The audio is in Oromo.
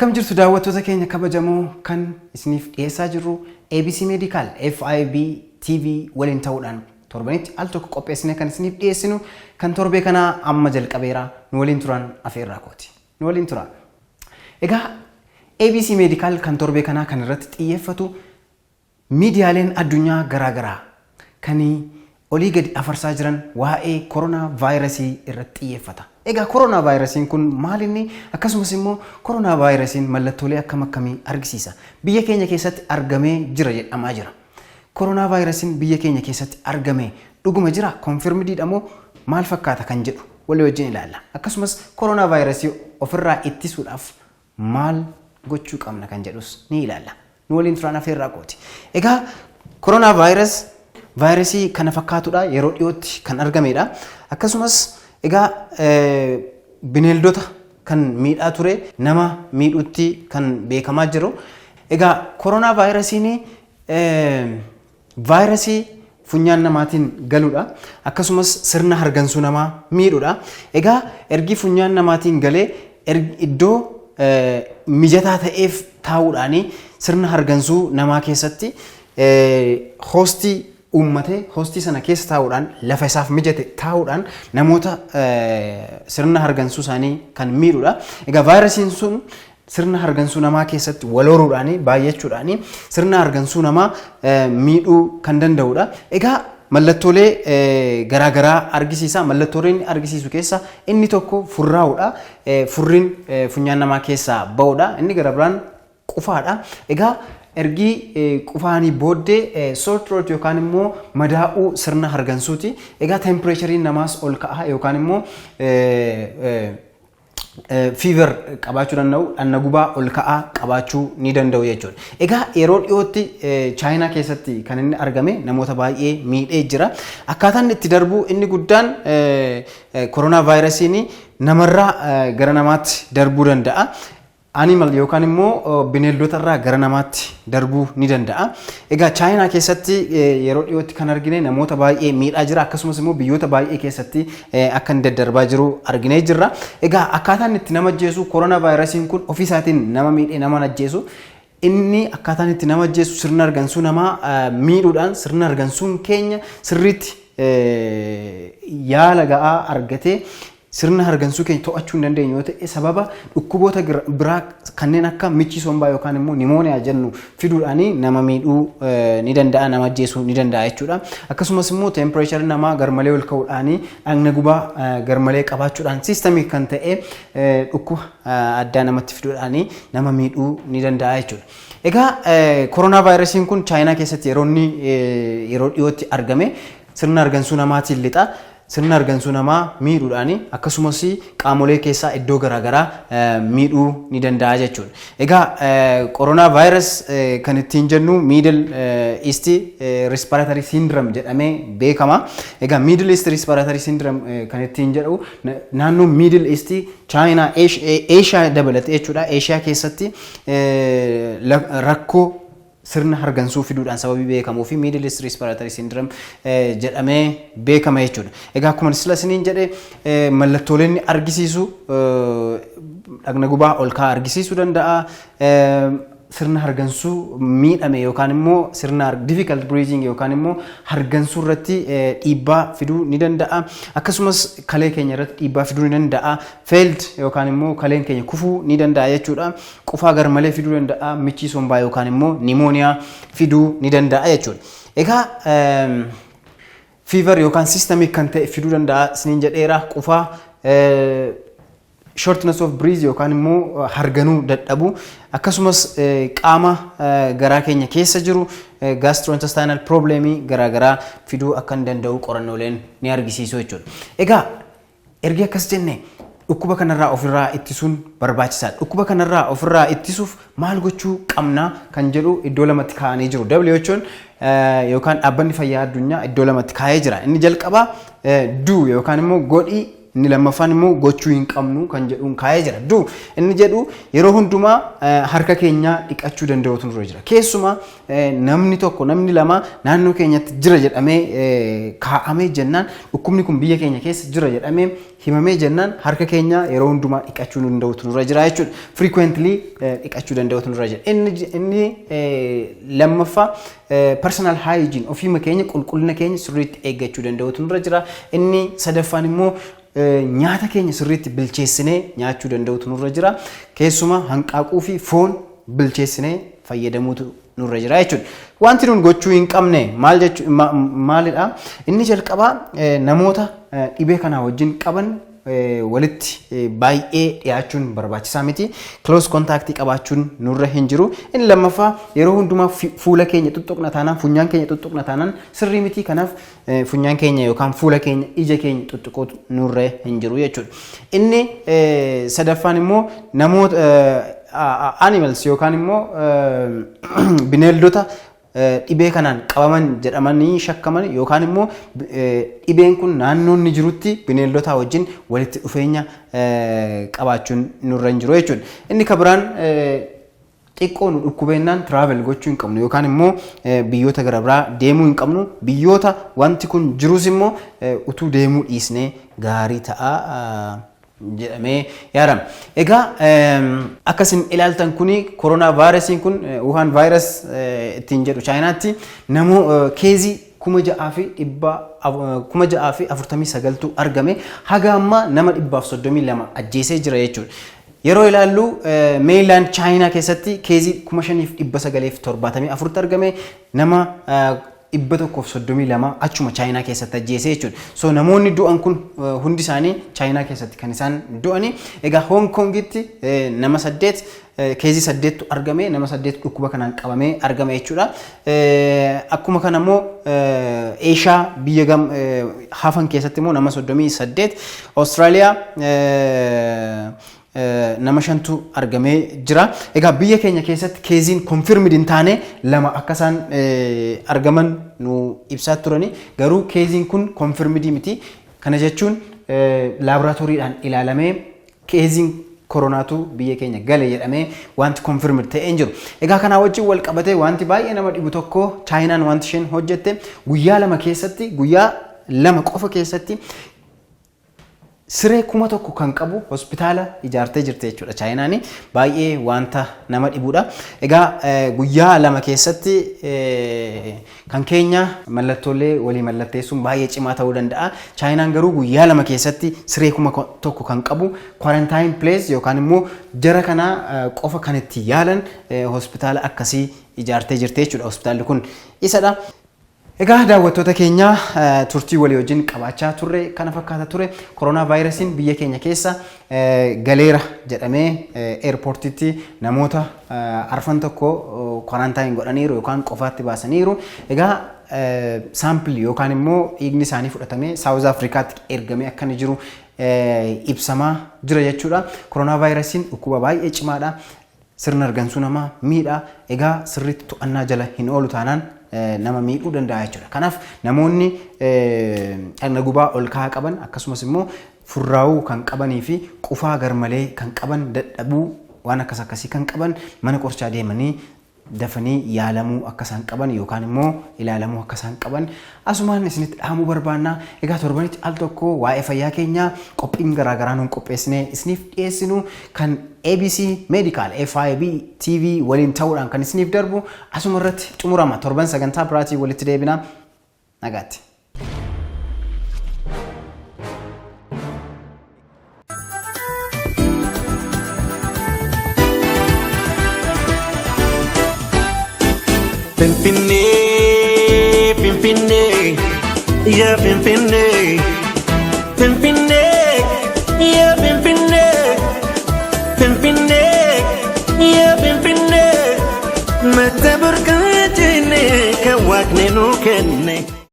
Akkam jirtu daawwattoota keenya kabajamoo? Kan isiniif dhiyeessaa jirru ABC Medical FIB TV waliin ta'uudhaan torbanitti al tokko qopheessine kan isiniif dhiyeessinu kan torbee kanaa amma jalqabeera. Nu waliin turan afeerraa kooti. Nu waliin turan. Egaa ABC Medical kan torbee kanaa kan irratti xiyyeeffatu miidiyaaleen addunyaa garaagaraa kan olii gadi afarsaa jiran waa'ee koronaa vaayirasii irratti xiyyeeffata. Egaa koronaa vaayirasiin kun maal inni? Akkasumas immoo koronaa vaayirasiin mallattoolee akkam akkamii argisiisa? Biyya keenya keessatti argamee jira jedhamaa jira. Koronaa vaayirasiin biyya keenya keessatti argame dhuguma jira? Confirmediidha moo maal fakkaata kan jedhu walii wajjin ilaalla. Akkasumas koronaa vaayirasii ofirraa ittisuudhaaf maal gochuu qabna kan jedhus ni ilaalla. Nu waliin turaan afeerraa kooti. Egaa koronaa vaayirasi vaayirasii kana fakkaatudha, yeroo dhiyootti kan argamedha. Akkasumas egaa bineeldota kan miidhaa ture nama miidhuutti kan beekamaa jiru. Egaa koronaa vaayirasiin vaayirasii funyaan namaatiin galudha. Akkasumas sirna hargansuu namaa miidhudha. Egaa ergi funyaan namaatiin galee iddoo mijataa ta'eef taa'uudhaan sirna hargansuu namaa keessatti hostii uummatee, hostii sana keessa taa'uudhaan, lafa isaaf mijate taa'uudhaan namoota sirna hargansuu isaanii kan miidhudha. Egaa vaayirasiin sun sirna hargansuu namaa keessatti wal horuudhaan, baay'achuudhaan sirna hargansuu namaa miidhuu kan danda'udha. Egaa mallattoolee garaagaraa argisiisa. Mallattoolee inni argisiisu keessa inni tokko furraa'uudha. Furriin funyaan namaa keessaa ba'uudha. Inni gara biraan qufaadha. Egaa ergi qufaanii booddee sore throat yookaan immoo madaa'uu sirna hargansuuti. Egaa temperatureiin namaas ol ka'a yookaan immoo fever qabaachuu danda'u, dhagna gubaa ol ka'aa qabaachuu ni danda'u jechuudha. Egaa yeroo dhiyootti Chaayinaa keessatti kan inni argame namoota baay'ee miidhee jira. Akkaataan itti darbu inni guddaan koronaa vaayirasiin namarraa gara namaatti darbuu danda'a. Animal yookaan immoo bineeldota irraa gara namaatti darbuu ni danda'a. Egaa Chaayinaa keessatti yeroo dhiyootti kan argine namoota baay'ee miidhaa jira. Akkasumas immoo biyyoota baay'ee keessatti akka inni daddarbaa jiru arginee jirra. Egaa akkaataan itti nama ajjeesu, koronaa vaayirasiin kun ofiisaatiin nama miidhee nama ajjeesu. Inni akkaataan itti nama ajjeesu sirna hargansuu namaa miidhuudhaan, sirna hargansuun keenya sirriitti yaala ga'aa argatee sirna hargansuu keenya to'achuu hin dandeenyu yoo ta'e, sababa dhukkuboota biraa kanneen akka michii sombaa yookaan immoo pneumonia jennu fiduudhaan nama miidhuu ni danda'a, nama ajjeesuu ni danda'a jechuudha. Akkasumas immoo temperatureri namaa garmalee ol ka'uudhaan, dhagna gubaa garmalee qabaachuudhaan, systemic kan ta'e dhukkuba addaa namatti fiduudhaan nama miidhuu ni danda'a jechuudha. Egaa koronaa vaayirasiin kun Chaayinaa keessatti yeroo inni yeroo dhiyootti argame sirna hargansuu namaatiin lixa. Sirna hargansuu namaa miidhuudhaan akkasumas qaamolee keessaa iddoo garaagaraa miidhuu ni danda'a jechuudha. Egaa koronaa vaayirus kan ittiin jennu Middle East Respiratory Syndrome jedhamee beekama. Egaa Middle East Respiratory Syndrome kan ittiin jedhu naannoo Middle East, Chaayinaa, Eeshiyaa dabalatee jechuudha. Eeshiyaa keessatti rakkoo sirna hargansuu fiduudhaan sababii beekamuu fi Middle East Respiratory Syndrome jedhamee beekama jechuudha. Egaa akkuma sila isiniin jedhe, mallattooleen inni argisiisu dhagna gubaa ol ka'aa argisiisuu danda'a. Sirna hargansuu miidhame yookaan immoo sirna difficult breathing yookaan immoo hargansuu irratti dhiibbaa fiduu ni danda'a. Akkasumas kalee keenya irratti dhiibbaa fiduu ni danda'a. Failed yookaan immoo kaleen keenya kufuu ni danda'a jechuudha. Qufaa garmalee fiduu danda'a. Michii sombaa yookaan immoo pneumonia fiduu ni danda'a jechuudha. Egaa fever yookaan systemic kan ta'e fiduu danda'a isiniin jedheera. Qufaa, shortness of breath yookaan immoo harganuu dadhabuu, akkasumas qaama garaa keenya keessa jiru gastrointestinal problemii garaagaraa fiduu akka hin danda'u qorannooleen ni argisiisu jechuudha. Egaa ergi akkas jenne, dhukkuba kanarraa ofirraa ittisuun barbaachisaadha. Dhukkuba kanarraa ofirraa ittisuuf maal gochuu qabna kan jedhu iddoo lamatti kaa'anii jiru. WHO'n yookaan Dhaabbanni Fayyaa Addunyaa iddoo lamatti kaa'ee jira. Inni jalqabaa do yookaan immoo godhii. Inni lammaffaan immoo gochuu hin qabnu kan jedhuun kaa'ee jira. Do inni jedhu yeroo hundumaa harka keenya dhiqachuu danda'utu nurra jira. Keessumaa namni tokko, namni lama naannoo keenyatti jira jedhamee kaa'amee jennaan, dhukkubni kun biyya keenya keessa jira jedhamee himamee jennaan, harka keenya yeroo hundumaa dhiqachuu danda'utu nurra jira jechuudha. Frequently dhiqachuu danda'utu nurra jira. Inni lammaffaa personal hygiene, ofiima keenya qulqullina keenya sirriitti eeggachuu danda'utu nurra jira. Inni sadaffaan immoo nyaata keenya sirriitti bilcheessinee nyaachuu danda'utu nurra jira. Keessumaa hanqaaquu fi foon bilcheessinee fayyadamuutu nurra jira jechuudha. Wanti nun gochuu hin qabne maal jechuu maalidha? Inni jalqabaa namoota dhibee kanaa wajjin qaban walitti baay'ee dhiyaachuun barbaachisaa miti. Close contact qabaachuun nurra hin jiru. Inni lammaffaa yeroo hundumaa fuula keenya tuttuqna taanaan, funyaan keenya tuttuqna taanaan sirrii miti. Kanaaf funyaan keenya yookaan fuula keenya, ija keenya tuttuquutu nurra hin jiru jechuudha. Inni sadaffaan immoo namoota, animals yookaan immoo bineeldota dhibee kanaan qabaman jedhamanii shakkaman yookaan immoo dhibeen kun naannoo inni jirutti bineeldota wajjin walitti dhufeenya qabaachuun nurra hin jiru jechuudha. Inni kan biraan xiqqoo nu dhukkubeennaan travel gochuu hin qabnu yookaan immoo biyyoota gara biraa deemuu hin qabnu. Biyyoota wanti kun jirus immoo utuu deemuu dhiisnee gaarii ta'a jedhamee yaadama. Egaa akkasin ilaaltan kuni koronaa vaayirasiin kun, Wuhan virus ittiin jedhu, Chaayinaatti namoo case 6,049tu argame, haga ammaa nama 132 ajjeesee jira jechuudha. Yeroo ilaallu mainland Chaayinaa keessatti case 5,974tu argame, nama 132 achuma Chaayinaa keessatti ajjeese jechuudha. So namoonni du'an kun hundi isaanii Chaayinaa keessatti kan isaan du'ani. Egaa Hong Kongitti nama saddeet, case saddeettu argame, nama saddeet dhukkuba kanaan qabamee argame jechuudha. Akkuma kana immoo Eeshaa biyya gam hafan keessatti immoo nama 38, Awustiraaliyaa nama shantu argamee jira. Egaa biyya keenya keessatti caseiin confirmed hin taane lama akka isaan argaman nu ibsaa turani. Garuu caseiin kun confirmed miti. Kana jechuun laaboraatooriidhaan ilaalamee caseiin koronaatu biyya keenya gale jedhamee wanti confirmed ta'ee hin jiru. Egaa kanaa wajjin wal qabatee wanti baay'ee nama dhibu tokko, Chaayinaan wanti isheen hojjette guyyaa 2 keessatti, guyyaa 2 qofa keessatti siree 1000 kan qabu hospitaala ijaartee jirti jechuudha Chaayinaan. Baay'ee wanta nama dhibudha. Egaa guyyaa 2 keessatti kan keenya mallattoolee walii mallatteessuun baay'ee cimaa ta'uu danda'a. Chaayinaan garuu guyyaa 2 keessatti siree 1000 kan qabu quarantine place yookaan immoo jara kana qofa kan itti yaalan hospitaala akkasii ijaartee jirti jechuudha. Hospitaalli kun isadha. Egaa daawwattoota keenya, turtii walii wajjin qabaachaa turre kana fakkaata ture. Koronaa vaayirasiin biyya keenya keessa galeera jedhamee eerpoortiitti namoota arfan tokko quarantine godhaniiru yookaan qofaatti baasaniiru. Egaa sample yookaan immoo dhiigni isaanii fudhatamee Saawuz Afrikaatti ergamee akka inni jiru ibsamaa jira jechuudha. Koronaa vaayirasiin dhukkuba baay'ee cimaadha. Sirna argansuu namaa miidha. Egaa sirriitti to'annaa jala hin oolu taanaan nama miidhuu danda'a jechuudha. Kanaaf namoonni dhagna gubaa ol ka'aa qaban, akkasumas immoo furraa'uu kan qabanii fi qufaa garmalee kan qaban, dadhabuu waan akkas akkasii kan qaban, mana qorichaa deemanii dafanii yaalamuu akka isaan qaban yookaan immoo ilaalamuu akka isaan qaban asumaan isinitti dhaamuu barbaanna. Egaa torbanitti al tokko waa'ee fayyaa keenyaa qophiin garaagaraa nuun qopheessinee isiniif dhiyeessinu kan ABC Medical FIB TV waliin ta'uudhaan kan isiniif darbu asuma irratti xumurama. Torban sagantaa biraatii walitti deebina. Nagaatti. Finfinnee, Finfinnee, yaa Finfinnee, Finfinnee, yaa Finfinnee, Finfinnee, yaa Finfinnee, mata burqaa jennee kan waaqni nuu kenne.